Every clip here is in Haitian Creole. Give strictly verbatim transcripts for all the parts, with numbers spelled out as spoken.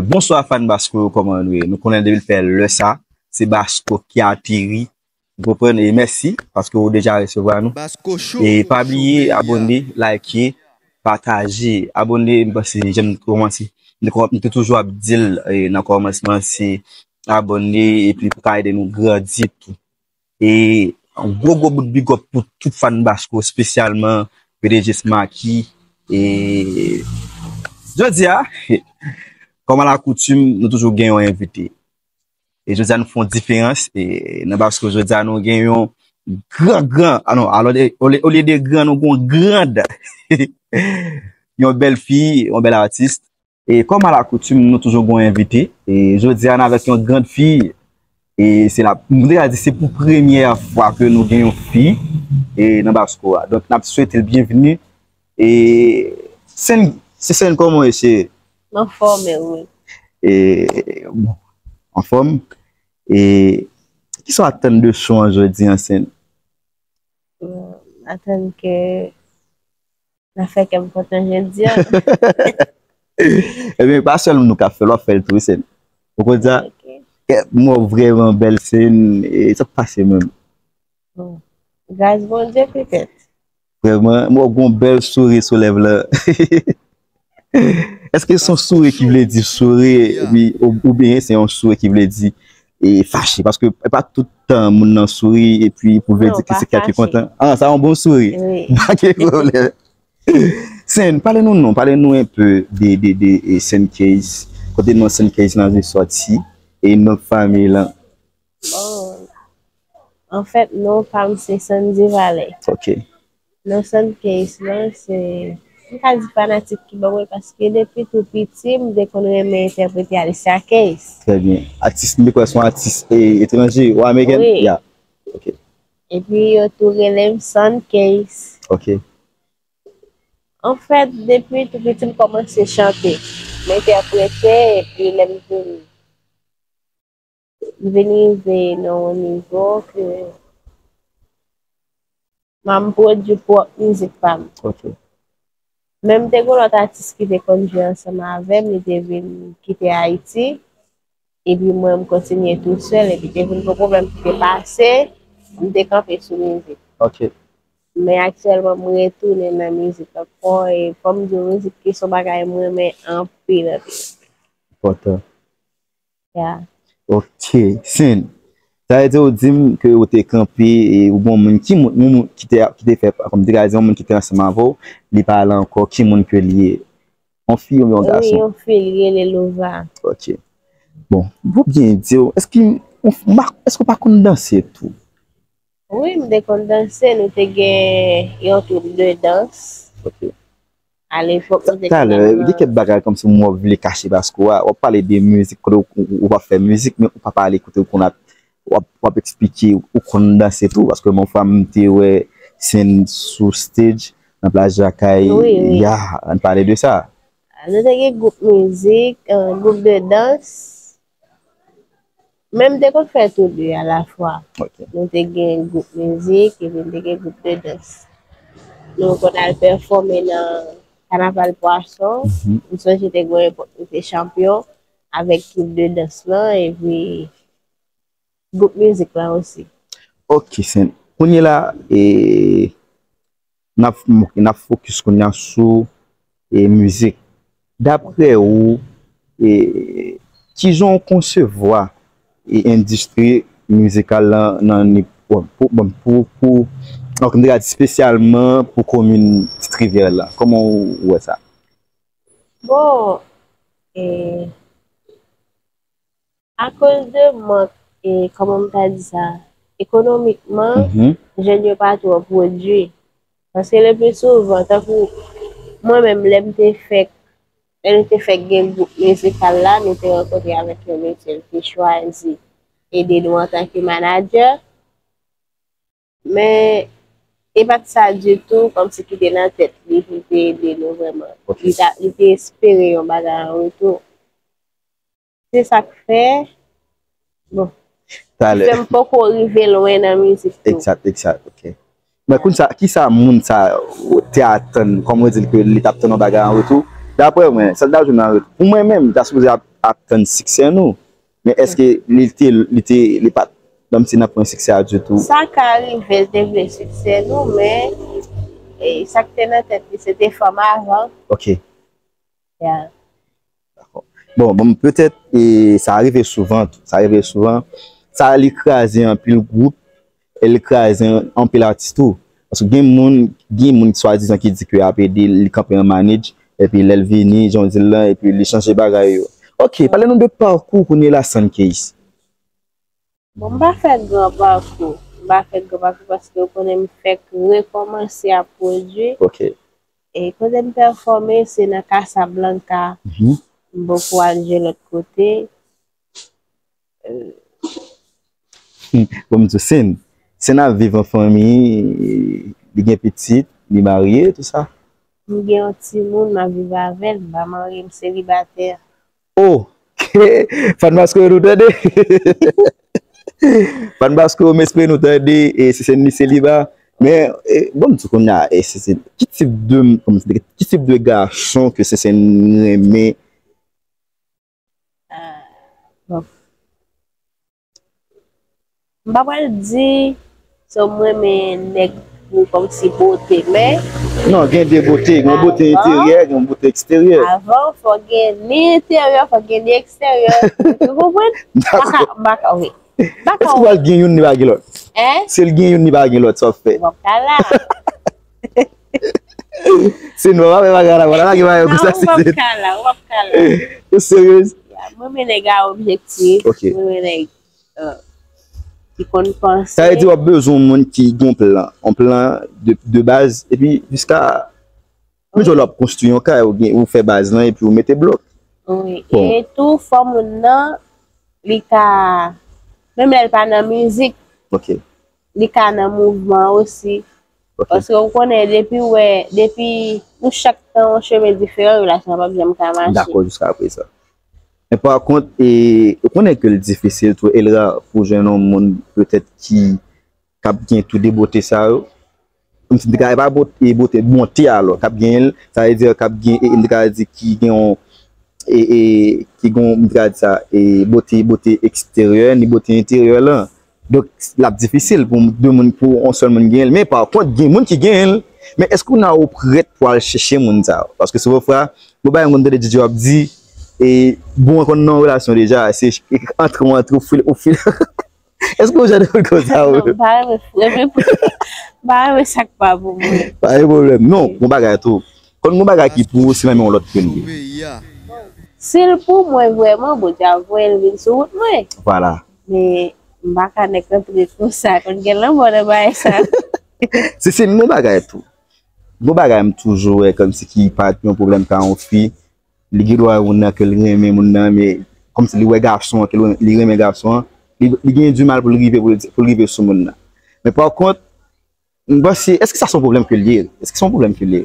Bonswa fan Basko yo, kòman nou ye? Nou konnen depi l fè lè sa, se Basko ki ateri. Ou konprann? E mèsi paske ou deja resevwa nou. E pa bliye abòne, like, pataje, abòne. M panse jan m kòmanse, m te kò- m te toujou ap di l, e, nan kòmansman, se abòne epi pou ka ede nou grandi tou. E yon gwo gwo bout big up pou tout fan Basko, espesyalman P D G Smaky. E jodi a, kòm alakoutim, nou toujou gen yon envite. E jodi a nou fè yon diferans. E nan Basko jodi a nou gen yon gran gran, ah non, alò de- olye olye de gran, nou gen yon grand, yon bèl fi, yon bèl atis. E kòm alakoutim, nou toujou gen yon envite. E jodi a n avèk yon grand fi. E se la, m te ka di se pou premyè fwa ke nou gen yon fi, e nan Basko a. Donk n ap swete l byenveni. E Sèn, se Sèn, kòman w ye, cheri? M anfòm, e ou? E, bon, anfòm. E kisa w atann de show an jodi an, Sèn? M atann ke n a fè kè m kontan jodi an. Ebyen, pa sèlman nou k ap fè l, w ap fè l tou, Sèn. Ou konn sa? Ok. Kè, m wè w vrèman bèl, Sèn. E sa k pase menm? Bon. Gras Bondye, petèt. Vrèman, m wè w gen yon bèl souri sou lèv la. Èske se yon souri ki vle di souri, epi, ou- oubyen se yon souri ki vle di, e, fache? Paske e pa tout tan moun nan souri epi pou vle di ke se kèk ki kontan. Ah, sa yon bon souri. Wi. Pa gen pwoblèm. Sèn, pale nou non, pale nou enpe de, de, de, e, Sèn Case. Kote non Sèn Case lan vin sòti, e non fanmi lan. Bon, anfèt, non pa m se Sandy Valè. Ok. Non Sèn Case lan, se, m ka di fanatik ki ban mwen, paske depi tou piti, m te konn renmen entèprete Alicia Keys. Trè byen. Atis, m te kwè se yon atis, e, etranje, ou amerikèn? Wi. Ya. Ok. Epi yo tou rele m Sèn Case. Ok. Anfèt, depi tou piti, m kòmanse chante. M entèprete, epi lè m vin, m vin rive nan yon nivo ke m ap pwodui pwòp mizik pa m. Ok. Men m te gen lòt atis ki te konn jwe ansanm avè m, li te vin kite Ayiti. Epi mwen, m kontinye tousèl, epi te vin gen pwoblèm ki te pase, m te kanpe sou mizik. Ok. Men aktyèlman, m retounen nan mizik ankò, e fò m di w, mizik ki se yon bagay m renmen anpil, anpil. Enpòtan. Ya. Ok, Sèn. Sa vle di ou di m ke ou te kanpe, e ou gen yon moun, ki moun, yon moun ki te, ki te fè, kòm te ka di, yon moun ki te ansanm avè w, li pa la ankò, ki moun ke li ye? Yon fi oubyen yon gason? Wi, yon fi, li rele Lova. Ok. Bon, pou byen di w, èske w, èske w pa konn danse tou? Wi, m te konn danse, nou te gen yon twoup de dans. Ok. Alepòk, nou te... Talè, gen kèk bagay kòmsi w vle kache, paske w, w ap pale de mizik, kote w, w, w ap fè mizik, men w pa pale kote w konn ap, w ap, w ap eksplike ou konn danse tou, paske yon fwa m te wè Sèn sou stage nan Plas Jakay. Wi, wi. Ya, ann pale de sa. Nou te gen gwoup mizik, euh, gwoup de dans. Men m te konn fè tou de alafwa. Ok. Nou te gen gwoup mizik, epi nou te gen gwoup de dans. Nou konn al pèfòme nan Kanaval Pwason. Mhm. M sonje te gen yon epòk nou te chanpyon avèk gwoup de dans lan, epi gwoup mizik lan osi. Ok, Sèn. Kounye la, e, n ap, n ap fokis kounye a sou, e, mizik. Daprè ou, e, kijan w konsevwa, e, endistri mizikal lan nan ni-, bon, pou, bon, pou, pou, donk, m te ka di espesyalman pou komin Ti Rivyè la? Kòman w wè sa? Bon, e, akoz de mank, e, kòman m ta di sa, ekonomikman, mhm, jèn yo pa twò pwodui. Paske le pli souvan, tankou mwen menm, lè m te fèk, lè nou te fèk gen gwoup mizikal la, nou te rankontre avèk yon mesye, l te chwazi ede nou antanke manadjè. Men, e pa t sa ditou, kòmsi ki te nan tèt li pou l te ede nou vrèman. Ok. Li ta, li te espere yon bagay an retou. Se sa k fè, bon, ki fè m poko rive lwen nan mizik tou. Egzat, egzat, ok. Men kounye sa, kisa moun sa te atann, kòm w di l ke li t ap tann yon bagay an retou? Daprè mwen, sa l t ap jwenn an retou. Pou mwen menm, m ta sipoze ap ap tann siksè nou. Men èske li te, li te, li pa t, menm si n ap pran siksè a ditou? Sa ka rive l te vle siksè nou, men e, sa k te nan tèt li, se te fanm avan. Ok. Yeah. Dakò. Bon, bon, petèt, e, sa rive souvan tou. Sa rive souvan. Sa li kraze anpil gwoup, e li kraze anpil atis tou. Paske gen moun, gen moun swadizan ki di ke ap ede, li kanpe an manage, epi lè l vini, jan w di l lan, epi li chanje bagay yo. Ok, pale nou de pakou kounye la, Sun Case. Bon, m pa fè gran pakou. M pa fè gran pakou paske w konnen m fèk rekòmanse ap pwodui. Ok. E kote m pèfòme, se nan Casablanca. Mhm. M poko al jwe lòt kote. Bon, m di w, Sen, Sen ap viv an fanmi, li gen pitit, li marye, tou sa. M gen yon timoun, m ap viv avè l, m pa marye, m selibatè. Oh! Fan Basko nou tande. Fan Basko, m espere nou tande, e si se ni seliba. Men, e, bon, m di kounye a, e si se, ki tip de, kòman se, ki tip de gason ke se, se renmen? Ah, bon. M pa pral di, so, m renmen nèg pou kòmsi bote, men Non, gen de bote, gen yon bote enteryè, gen yon bote eksteryè. Avan, fò gen ni enteryè, fò gen ni eksteryè. Ou konprann? M pa ka, m pa ka, wi. M pa ka. Èske w al gen youn, li pa gen lòt? Hein? Si l gen youn, li pa gen lòt, sa w fè? W ap ka la. Se nou, w ap fè bagay la, w ap lage bagay yo konsa, Non, w ap ka la, w ap ka la. Ou serye? Mwen, men nèg a objektif, Ok. mwen, men nèg euh, ki konn panse. Sa vle di w ap bezwen yon moun ki gen yon plan, yon plan de, de baz, epi jiska, menm jan w ap konstwi yon kay, ou, gen, ou fè baz lan, epi ou mete blòk. Wi. Bon. E tou, fò moun nan, li ka, menm lè l pa nan mizik, Ok. li ka nan mouvman osi. Ok. Paske ou konnen, depi wè, depi nou chak nan yon chemen diferan, relasyon an p ap janm ka mache. Dakò, jiska prezan. Men pa kont, e, ou konnen ke l difisil tou, e l ra pou jwenn yon moun petèt ki, k ap gen tou de bote sa yo. Kòmsi m te ka, e pa bote, e bote, bonte alò, k ap gen l, sa vle di k ap gen, e, m te ka di ki gen yon, e, e, ki gen, m te ka di sa, e, bote, bote eksteryè, ni bote enteryè lan. Donk, l ap difisil pou de moun, pou yon sèl moun gen l. Men pa kont, gen moun ki gen l. Men èske w nan ou prèt pou al chèche moun sa yo? Paske souvofwa, nou bay moun tande DJ w ap di, e, bon, w konn nan yon relasyon deja, se antre, w antre, ou file, ou file. Èske w jan de moun konsa ou? Non, m pa renmen, renmen, m pa renmen sa k pa pou mwen. Pa gen pwoblèm. Non, gon bagay tou. Kon gon bagay ki pou ou, se menm yon lòt ke l ye. Si l pou mwen vrèman, Bondye ap voye l vin sou wout mwen. Vwala. Men m pa ka nèk antre konsa, konn gen lanmò nan bagay sa. Se, se yon bagay tou. Yon bagay m toujou wè kòmsi ki pa t yon pwoblèm ka yon fi, li gen dwa wè moun nan ke l renmen moun nan, men kòmsi li wè gason an, ke l, li renmen gason an, li, li gen di mal pou l rive, pou l, pou l rive sou moun nan. Men pa kont, m panse, èske sa se yon pwoblèm ke l ye? Èske se yon pwoblèm ke l ye?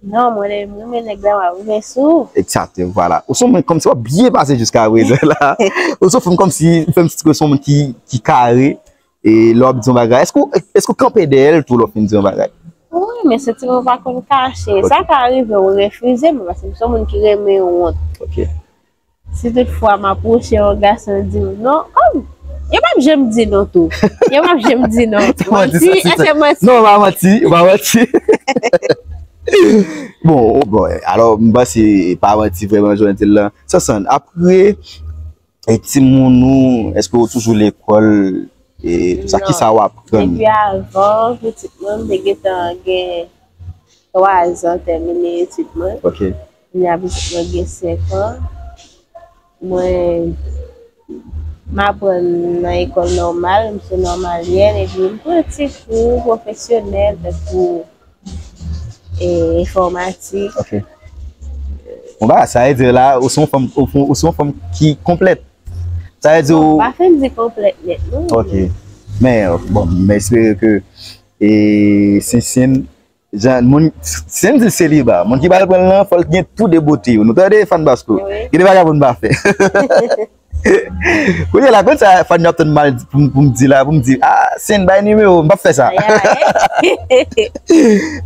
Non, mwen, lè m renmen nèg la, m ap rive sou. Egzakte, vwala. Ou se yon moun kòmsi w ap byen pase jiska prezan la. Ou se yon fanm kòmsi, fè m santi ke se yon moun ki, ki kare. E lè w ap di yon bagay, èske w, èske w kanpe dèyè l tou lè w fin di yon bagay? Wi, men se ti mwen pa konn kache. Sa ka rive ou refize m, paske m se yon moun ki renmen wont. Ok. Si toutfwa m apwoche yon gason di m non, kòm, yo p ap janm di non tou. Yo p ap janm di non. Manti, Manti, sa, sa, èske manti? Non, pa manti, pa manti. Bon, oh, bon, alò, m panse pa manti vrèman, jodi a la. Sasann, apre, e timoun ou, èske w toujou lekòl, e tout sa, ki sa w aprann? Depi avan, pitit mwen, m te gentan gen twa zan tèmine etid mwen. Ok. Kounye a pitit mwen gen senk an. Mwen, m aprann nan ekòl nòmal, m se nòmalyèn, epi m pran ti kou pwofesyonèl, tankou, e, enfòmatik. Ok. Bon, ba, sa vle di la, ou se yon fanm, ou, ou se yon fanm ki konplèt. Sa vle di ou... Pa fin di konplèt nèt, non. Ok. Men, bon, m espere ke, e, Sensen, jan, moun, si n di l seliba, moun ki pral pran l lan, fò l gen tou de bote yo. Nou tande, Fan Basko? Wi. Gen de bagay pou n pa fè. Kounye a la, konn sa Fan yo ap tann mal pou, pou m di la, pou m di, ah, Sen, bay nimewo, m p ap fè sa. Ay, ay.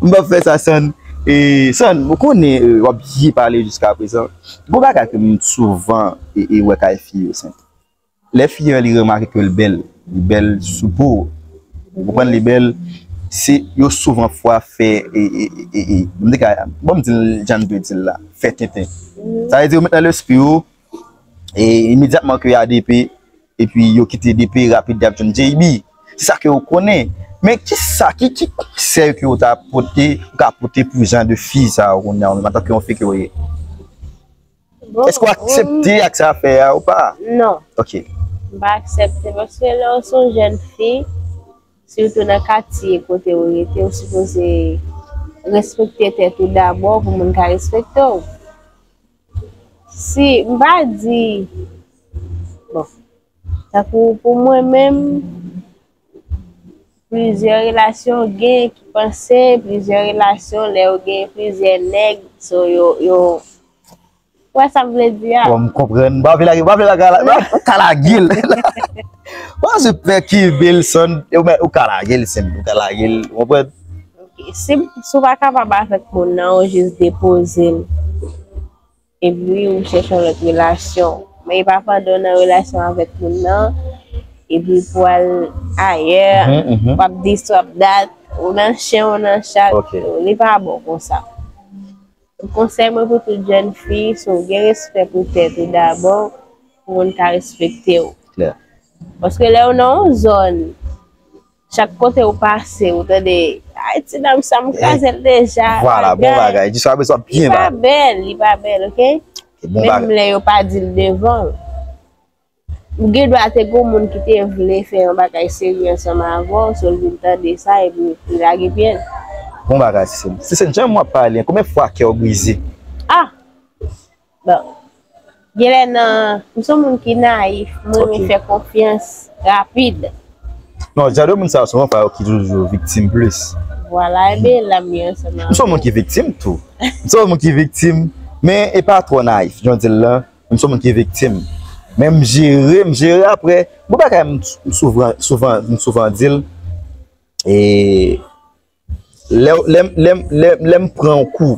M p ap fè sa, San. E, Sand, ou konnen, e, w ap byen pale jiska prezan. Gon bagay ke m souvan e, e wè kay fi yo, Sand. Lè fi an, li remake ke l bèl, li bèl sou po. Ou konprann, li bèl. Se, yo souvan fwa fè, e, e, e, e, e, m te ka, bon, m di l, jan m dwe di l la, fè tenten. Sa vle di, yo met nan lespri yo, e imedyatman ke y a D P, epi yo kite D P rapid, y ap jwenn J B. Se sa ke yo konnen. Men ki sa, ki, ki konsèy ke w ta pote, ou ka pote pou jan de fi sa yo kounye a, ou menm antanke yon fi ke w ye? Bon, Èske w aksepte ak sa fè a ou pa? Non. Ok. M pa aksepte paske lè w se yon jèn fi, sitou nan katye kote w rete, ou sipoze respekte tèt ou dabò pou moun ka respekte w. Si, m pa di, bon, tankou pou mwen menm, plizyè relasyon gen ki panse, plizyè relasyon lè yo gen plizyè nèg, so yo, yo, ou wè sa m vle di a? Bon, m konprann. M pa vle lage, m pa vle lage, m pa ka lage l. Bon, se pè ki bèl Sand, ou ka lage l, Sand, ou ka lage l, ou konprann? Ok, si, si w pa kapab avèk moun nan, ou jis depoze l. Epi ou chèche yon lòt relasyon. Men e pa pandan w nan relasyon avèk moun nan, epi pou al ayè, w ap dis, w ap dat, ou nan chen, ou nan chat, li pa bon konsa. Konsèy mwen pou tout jèn fi, si w gen respè pou tèt ou dabò, pou moun ka respekte w. Paske lè w nan yon zòn, chak kote ou pase, ou tande, "Ay, ti dam sa, m kraze l deja." Vwala, bon bagay. Jiska prezan w ap byen pale. Li pa bèl, li pa bèl, ok? Menm lè yo pa di l devan w. Ou gen dwa te gen moun ki te vle fè yon bagay serye ansanm avè w, so l vin tande sa, epi li lage pye l. Bon bagay, Sisèn. Sisèn, jan w ap pale, konbyen fwa kè w brize? Ah! Bon. Genlè nan, m se yon moun ki nayif, m renmen fè konfyans rapid. Non, jan de moun sa yo, souvan fwa yo ki toujou viktim plis. Vwala, enben, la m ye ansanm avè w. M se yon moun ki viktim tou. M se yon moun ki viktim, men e pa twò nayif, jan w di l lan. M se yon moun ki viktim. Men m jere, m jere apre. Bon bagay, m, m souvan, souvan, m souvan di l. E lè, lè, lè, lè, lè m pran yon kou,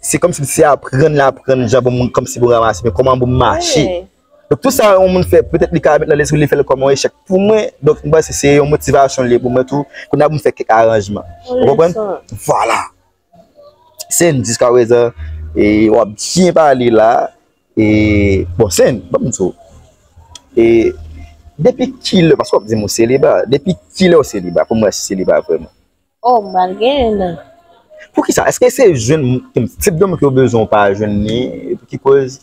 se kòmsi se aprann l aprann jan pou mwen, kòmsi pou m ranmase, men kòman pou m mache. Donk, tout sa yon moun fè, petèt li ka met nan lespri li, fè l kòm yon echèk pou mwen. Donk, m panse se yon motivasyon li ye pou mwen tou. Kounye a pou m fè kèk aranjman. Ou konprann? Vwala. Sisèn, jiska prezan, e, w ap byen pale la. E, bon, Sisèn, ban m di w. E, depi kilè, paske w ap di m ou seliba, depi kilè w seliba, pou m wè si seliba vrèman? Oh, m pral gen en an. Poukisa? Èske se jwenn tip de moun ke w bezwen ou pa jwenn li? Pou ki koz?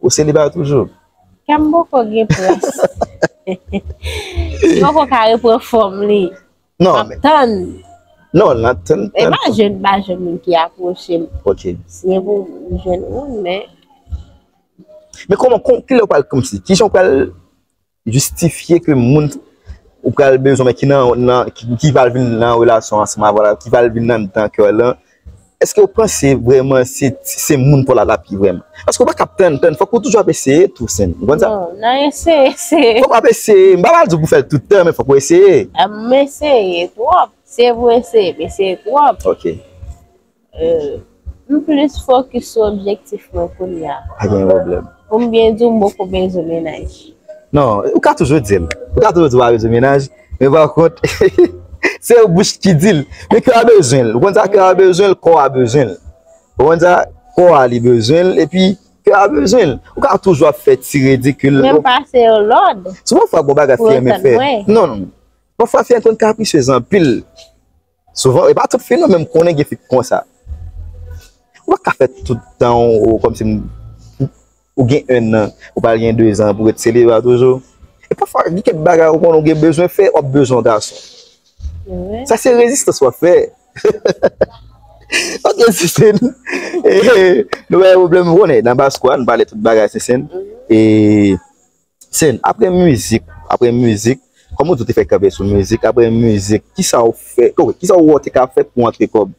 Ou seliba toujou? Kè m poko gen plas. M poko ka repran fòm li. Non, m ap tann. Non, n ap tann. E pa jwenn, pa jwenn moun ki apwoche m. Ok. Si gen pou m jwenn moun, men. Men kòman, kon, kilè w pral kòmsi? Kijan w pral jistifye ke moun ou pral bezwen, men ki nan, nan, ki, ki pral vin nan relasyon ansanm avè w la, ki pral vin anndan kè w lan, èske w panse vrèman se, se moun pou l al api vrèman? Paske w pa ka ap tann, tann, fòk ou toujou ap eseye tou, Sisèn. Ou konn sa? Non, nan eseye, eseye. Fòk w ap eseye. M pa pral di w pou fè l tout tan, men fòk ou eseye. Ah, m eseye twòp. Se vre, eseye, m eseye twòp. Ok. Euh, m plis fokis sou objektif mwen kounye a. Pa gen pwoblèm. Pou m byen di w, m poko bezwen mennaj. Non, ou ka toujou di l. Ou ka toujou di w pa bezwen mennaj, men pa kont, se bouch ki di l. Men kè a bezwen l. Ou konn sa kè a bezwen l, kò a bezwen l. Ou konn sa kò a li bezwen l, epi kè a bezwen l. Ou ka toujou ap fè ti ridikil. Men m pase yo lòd. Souvan fwa gon bagay fi renmen fè. Non, non. Pafwa fi an konn kaprisyez anpil. Souvan, e pa tout fi non, men m konnen gen fi k konsa. Ou pa ka fè tout tan ou, ou kòmsi m, ou gen en an, ou pral gen de zan pou ret seliba toujou. E pafwa, gen kèk bagay ou konnen ou gen bezwen fè, w ap bezwen yon gason. Sa se rezistans w ap fè. Ok, Sisèn. E, nou pa gen pwoblèm, ou konnen, nan Baskwa, nou pale tout bagay, Sisèn. E, Sisèn, apre mizik, apre mizik, kòm ou di w te fè kanpe sou mizik, apre mizik, kisa w fè, ok, kisa w wè w te ka fè pou antre kòb?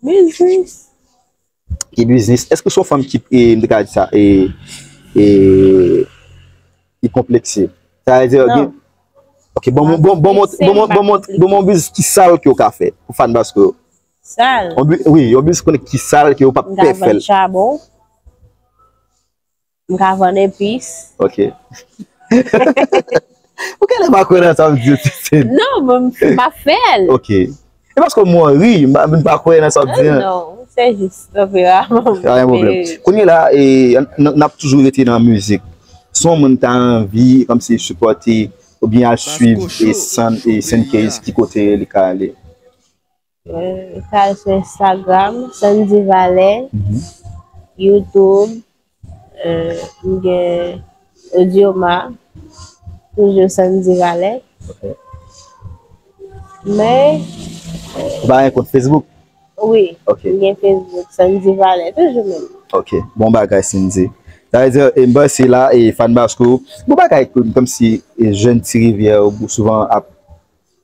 Biznis. Ki biznis? Èske w se yon fanm ki, e, m te ka di sa, e, e, ki konplekse? Sa vle di, non. Gen, Ok, bon, bon, bon, bon, bon, bon, bon, bon, bon, bon, biznis ki sal ke w ka fè pou fan Basco yo. Sal. Yon bi-, wi, yon biznis konnen ki sal ke w p ap pè fè l. M ka vann chabon. M ka vann epis. Ok. Ou genlè pa kwè nan sa m di yo, Titine. Non, mwen, m pa fè l. Ok. E paske w mò ri, m pa, m pa kwè nan sa w di an. Non, se jis tanperama m. Pa gen pwoblèm. Kounye la, e, n, n ap toujou rete nan mizik. Si yon moun ta anvi, kòmsi, sipòte oubyen al swiv, e, Sann, e, Sann Case, ki kote li ka ale? Euh, ka al sou Instagram, Sandy Valè, YouTube, euh, m gen Audioma, toujou Sandy Valè. Ok. Men, ou pa gen kont Facebook? Wi, ok, m gen Facebook, Sandy Valè, toujou menm. Ok, bon bagay, Sandy. Sa vle di, e, m panse la, e, fan Basco, bon bagay, kòmsi, e, jèn Ti Rivyè, ou souvan ap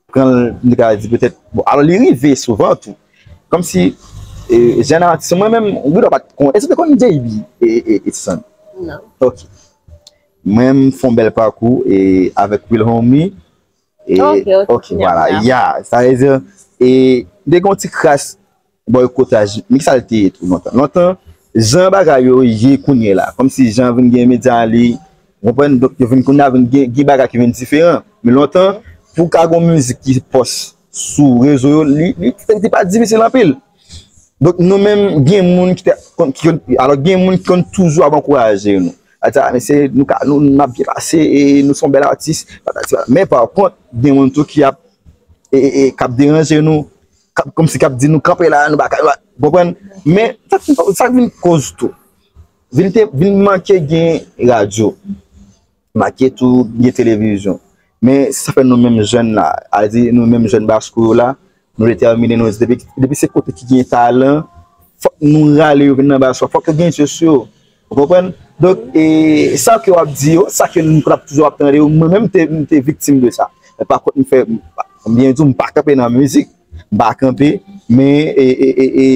pran l, m te ka di petèt, bon, alò, li rive souvan tou. Kòmsi, e, jèn atis, mwen menm, ou gendwa pa t konn, èske w te konn J B, e, e, Edson? Non. Ok. Mwen, m fè yon bèl pakou, e, avèk Will Homie, e, ok, ok, ok, vwala, ya, sa vle di, e, m te gen yon ti kras bòykotaj, men ki sa l te ye tou lontan. Lontan, jan bagay yo ye kounye la, kòmsi jan vin gen medya an liy, ou konprann? Donk, yo vin kounye a, vin gen, gen bagay ki vin diferan. Men lontan, pou w ka gen yon mizik ki pòs sou rezo yo, li, li, li pa difisil anpil. Donk, nou menm, gen moun ki te, konn, ki konn, alò, gen moun ki konn toujou ap ankouraje nou. Ap di, "Ah, mesye, nou ka, nou, n ap byen pase, e nou se yon bèl atis, patati patata." Men, pa kont, gen moun tou ki ap, e, e, e, k ap deranje nou, k ap, kòmsi k ap di nou, "Kanpe la, nou pa ka," ou konprann? Men, sa k, sa k vin koz tou, vin te, vin manke gen radyo. Make tou gen televizyon. Men sa fè nou menm jèn la, a di nou menm jèn Basco yo la, nou detèmine, nou di depi, depi se kote ki gen talan, fòk nou rale yo vin nan Basco, fòk yo gen je sou yo. Ou konprann? Donk, e, sa ke w ap di yo, sa ke nou konn ap toujou ap tande yo, mwen menm m te, m te viktim de sa. Men pa kont m fè, m byen di w, m pa kanpe nan mizik, m pa kanpe, men, e, e, e, e,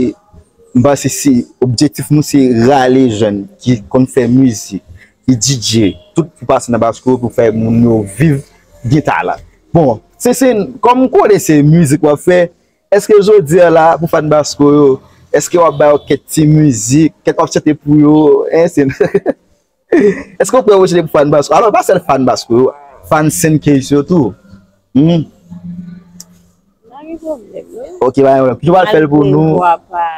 m panse se objektif nou se rale jèn ki konn fè mizik, ki D J, tout pou pase nan Basco pou fè moun yo viv gen talan. Bon, Sensen, kòm m konnen se mizik w ap fè, èske jodi a la pou fan Basco yo, èske w ap ba yo kèk ti mizik, kèk w ap chante pou yo, en, Sen? Èske w prè pou chante pou fan Basco? Alò, pa sèl fan Basco yo, fan Senn Case yo tou. Hmm. Pa gen pwoblèm, non. Ok, pa gen pwoblèm. Kijan w al fè l pou nou? Vwa pa,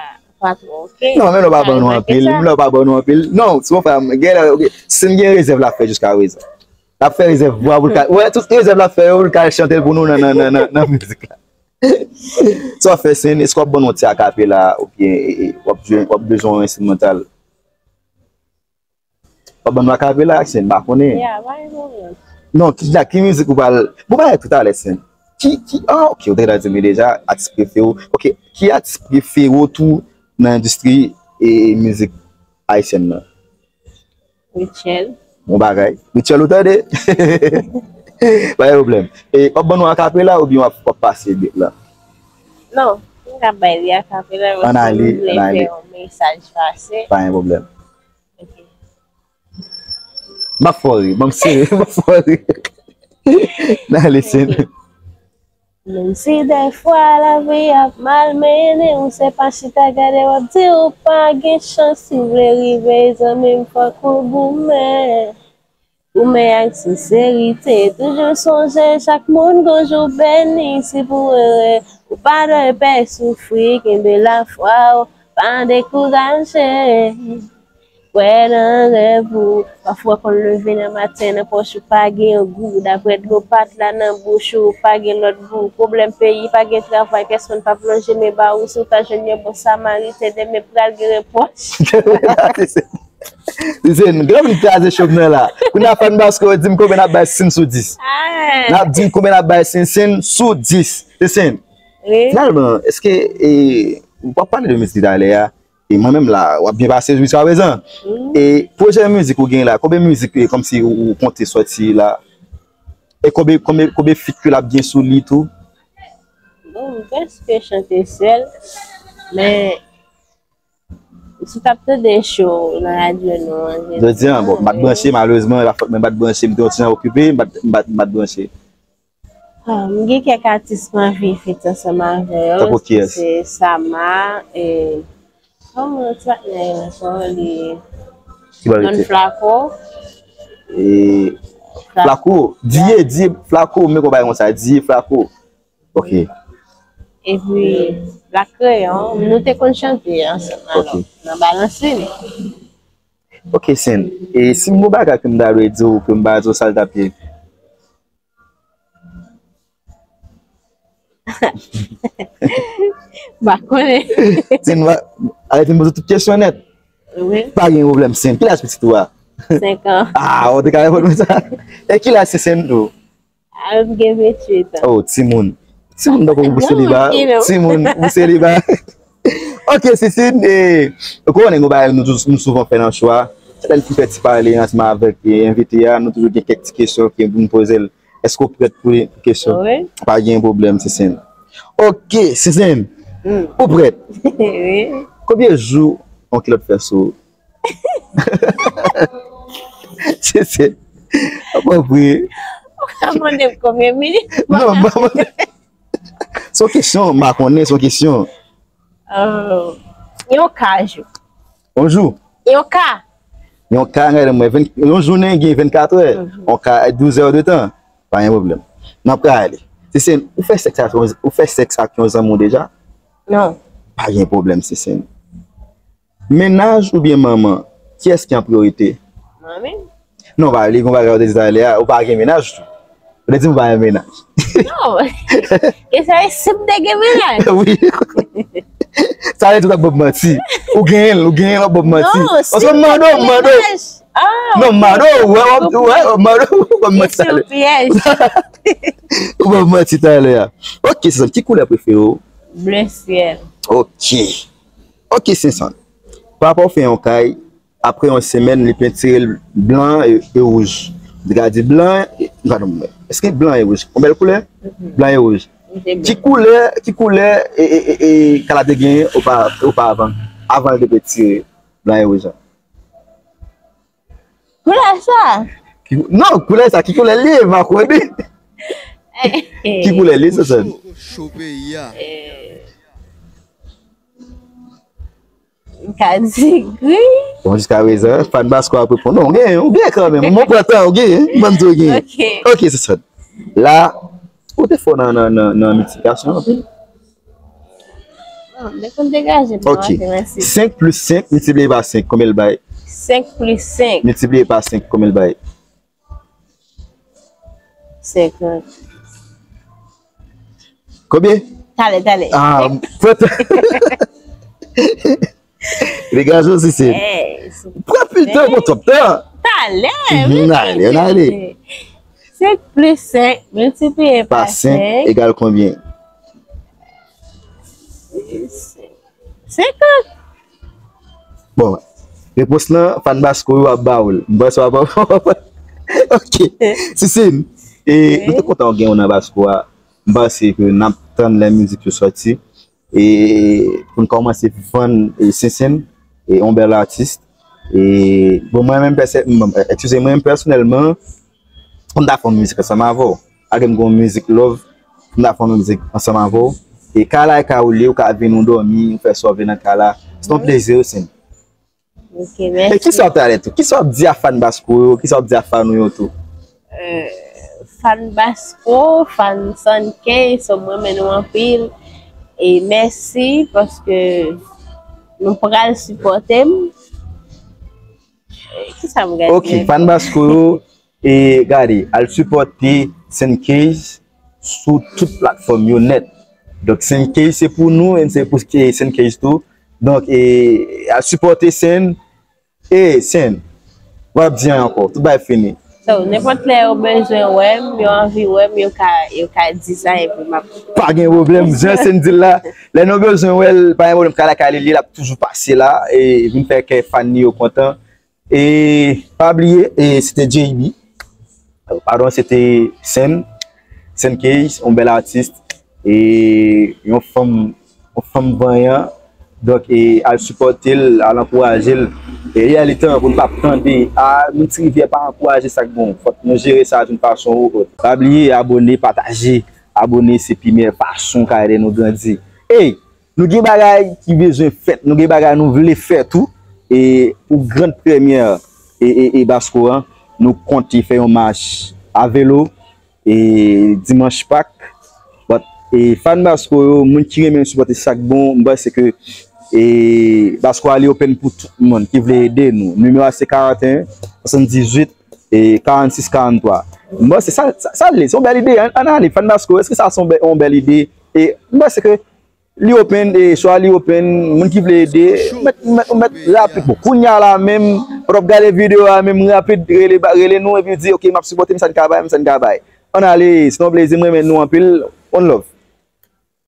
pa twò, ok. Non, men lè w pa ban nou anpil, men lè w pa ban nou anpil. Non, se yon frè m, gen lè, ok. Senn gen rezèv l ap fè jiska prezan. L ap fè rezèv vwa pou l ka, wè, tout rezèv l ap fè yo, pou l ka chante l pou nou nan, nan, nan, nan, nan mizik la. Sa w ap fè, Senn, èske w ap ban nou yon ti akapela, oubyen, e, e, w ap jwe, w ap bezwen yon enstrimantal? W ap ban nou akapela, Senn, m pa konnen. Ya, pa gen pwoblèm. Non, ki, ki mizik ou pral, bon, bagay toutalè, Senn. Ki, ki, ah, ok, ou te gentan di m li deja, atis prefere w. Ok, ki atis prefere w tou nan endistri, e, mizik ayisyèn nan? Rutshelle. Bon bagay. Rutshelle, ou tande? Pa gen pwoblèm. E, w ap ban nou akapela oubyen w ap, w ap pase beat la? Non, m ka bay li akapela paske m vle fè yon mesaj pase. Pa gen pwoblèm. Ok. M ap fè w ri, ban m sere, m ap fè w ri. N ale, Senn. Menm si dèfwa lavi ap malmennen, ou se pa chita gade, w ap di ou pa gen chans, si w vle rive, zanmi m, fòk ou goumen. Goumen ak senserite, toujou sonje chak moun gon jou beni, si pou ere, ou pa dwe pè soufri, kenbe lafwa w, pa dekouraje. Kwè nan rèv ou. Pafwa w konn leve nan maten, nan pòch ou pa gen yon goud. Apre dlo pa t la nan bouch ou, ou pa gen lòt gou. Pwoblèm peyi, pa gen travay, pèsonn p ap lonje men ba ou. Si w ta jwenn yon bon samariten, demen pral gen repwòch. Tizin, gran moun kraze cho m nan la. Kounye a fan Basco yo di m konbyen n ap bay Senn sou dis. N ap di m konbyen n ap bay Senn, Senn sou dis. Tizin. Wi. Finalman, èske, e, w ap pale de mizik talè a, e mwen menm la, w ap byen pase jiska prezan. E pwojè mizik ou gen la, konbyen mizik, e, kòmsi ou, ou konte sòti la? E konbyen, konbyen, konbyen feat ke l ap gen sou li tou? Bon, m prèske chante sèl, men si w t ap tande cho nan radyo nou an, jodi a, bon, m pa t branche, malerezman, e pa fòt mwen, m pa t branche, m te yon ti jan okipe, m pa t, m pa t, m pa t branche. Ah, m gen kèk atis m anvi feat ansanm avè yo. Tankou kiyès? Se Sama, e, kòman ti patnè yo ankò, li Ki ba Don rete? Flaco. E, Fla- Flaco, Diye, Diye, Flaco, men konpay konsa, Diye, Flaco. Ok. Epi, Black Crayon, nou te konn chante ansanm, alò, Ok. nan Balanse li. Ok, Sen. E si m gon bagay ke m ta dwe di w, ke m pa di w sa l t ap ye? M pa konnen. Sen, va, ale fin poze tout kesyon nèt. Wi. Pa gen pwoblèm, Sen. Kilaj pitit ou a? Senk an. Ah, ou te ka reponn mwen sa. E kilaj se Sen tou? Ah, m gen venntuit an. Oh, timoun. Timoun, donk, ou pou seliba. Timoun, ou seliba. Ok, Sisine, e, ou konnen gon bagay nou, tou- nou souvan fè nan show a. Chak lè n fin fè ti pale ansanm avèk, e, envite a, nou toujou gen kèk ti kesyon ke pou n poze l. Èske w prèt pou, pou kesyon? Wi. Pa gen pwoblèm, Sisine. Ok, Sisine, Hmm. ou prèt? Wi. Konbyen jou yon kilòt fè sou ou? Se, se, pa vre. Ou ka mande m konbyen minit? Non, m pa mande. Se yon kesyon, m pa konnen, se yon kesyon. Euh, yon ka jou. Yon jou? Yon ka. Yon ka, gade mwen, ven- yon jounen gen vennkat è. Mhm. Yon ka, douz è de tan. Pa gen pwoblèm. N ap ka ale. Sisine, ou fè sèks ak, ou fè sèks ak yon zanmi w deja? Non. Pa gen pwoblèm, Sisine. Mennaj oubyen manman, kiyès ki an priyorite? Manmi. Non, pa li, gon bagay ou te di talè a, ou pa gen mennaj tou. Ou te di m ou pa gen mennaj. Non. E sa e si m te gen mennaj. Wi. Sa vle di ou t ap ban m manti. Ou genyen l, ou genyen l, w ap ban m manti. Non, si m te gen mennaj. Ah, non, m mande w, wè, wè, wè, m mande w, w ap ban m manti talè. Pyèj. Ou ban m manti talè a. Ok, Sisine, ki koulè prefere w? Ble syèl. Ok. Ok, Sisine. Papa w fè yon kay, apre yon semèn, li pentire l blan e, e wouj. Li ka di blan, e, gadon mwen. Èske blan e wouj? Yon bèl koulè? Mhm. Blan e wouj. Li te blan. Ki koulè, ki koulè, e, e, e, e, kay la te genyen opa-, oparavan, avan l te pentire blan e wouj la? Koulè sa? Ki, non, koulè sa, ki koulè l ye? M pa konnen. Ki koulè l ye, Sisine? Cho, cho peyi a. Eh, m ka di gri. Bon, jiskaprezan, fan Basco ap reponn. Non, ou genyen, ou genyen kanmenm. Mwen pran tan, ou genyen. Ban m di w genyen. Ok. Ok, Sisine. La, ou te fò nan, nan, nan, nan miltiplikasyon anpil. Bon, m te konn degaje m nan Ok. Matematik. Senk plis senk miltipliye pa senk, konbyen l bay? Senk plis senk. Miltipliye pa senk, konbyen l bay? Senkant. Konbyen? Talè, talè. Ah, pran tan. Degaje w, Sisine. Eh, pran pil tan, pran twòp tan. Talè, mhm, wi. N ale, n ale. Senk plis senk miltipliye pa senk egal konbyen? Senkant. Bon, repons lan, fan Basco yo ap ba w l. M panse w ap, ok. Sisine, e, nou te kontan w gen w nan Basco a. M panse ke n ap tann lè mizik yo sòti. E pou n kòmanse vann, e, Sisine, e, yon bèl atis. E, bon, mwen menm, pèsè-, m, eskize, mwen menm pèsonèlman, m ta fè yon mizik ansanm avè w. Paske m gen yon mizik love, m ta fè yon mizik ansanm avè w. E kay la e kay ou li, ou ka vin ou dòmi, ou fè sa w vle nan kay la. Se yon plezi, wi, Sisine. Ok, mèsi. E kisa w ap pale tou? Kisa w ap di a fan Basco yo? Kisa w ap di a fan ou yo tou? Euh, fan Basco, fan Sankey, so m renmen nou anpil. E mèsi paske nou pral sipòte m. Eh, kisa m gen? Ok, fan Basco yo, e gade, al sipòte Sankey sou tout platfòm yo nèt. Donk, Sankey se pou nou, e se pou Sankey tou. Donk, e, al sipòte Sen, e Sen, w ap di anyen ankò, tout bagay fini. So, nenpòt lè yo bezwen wè m, yo anvi wè m, yo ka, yo ka di sa, epi m ap Pa gen pwoblèm, jan Sen di l la, lè nou bezwen wè l, pa gen pwoblèm, kay la kay li, l ap toujou pase la, e vin fè kè fan li yo kontan. E pa bliye, e se te J B. Padon, se te Sen, Sen Case, yon bèl atis. E yon fanm, yon fanm vanyan. Donk, e al sipòte l, al ankouraje l. E lè li tan pou n p ap tande, a, moun Ti Rivyè pa ankouraje sa k bon. Fòk nou jere sa d'une façon ou autre. Pa bliye abone, pataje. abone, se pi meyè fason ka ede nou grandi. Ey, nou gen bagay ki bezwen fèt, nou gen bagay nou vle fè tou. E pou grand premyè e, e, e Basko an, nou konte fè yon mach a velo e dimanch Pak. But e fan Basko yo, moun ki renmen sipòte sa k bon, m panse ke e Basko a li open pou tout moun ki vle ede nou. Nimewo a se karanteyen, swasanndizuit, e karannsis, karanntwa. M panse sa, sa, sa l ye, se yon bèl ide. Ann, ann ale, fan Basko, èske sa se yon bèl, yon bèl ide? E m panse ke li open, e swa li open, moun ki vle ede, ou mèt, ou mèt, ou mèt rapid. Bon, kounye a la menm, pandan w ap gade videyo a menm, rapid, rele, ba- rele nou epi di, "Ok, m ap sipòte m, sa n ka bay, m, sa n ka bay." Ann ale, se yon plezi, m renmen nou anpil. One love.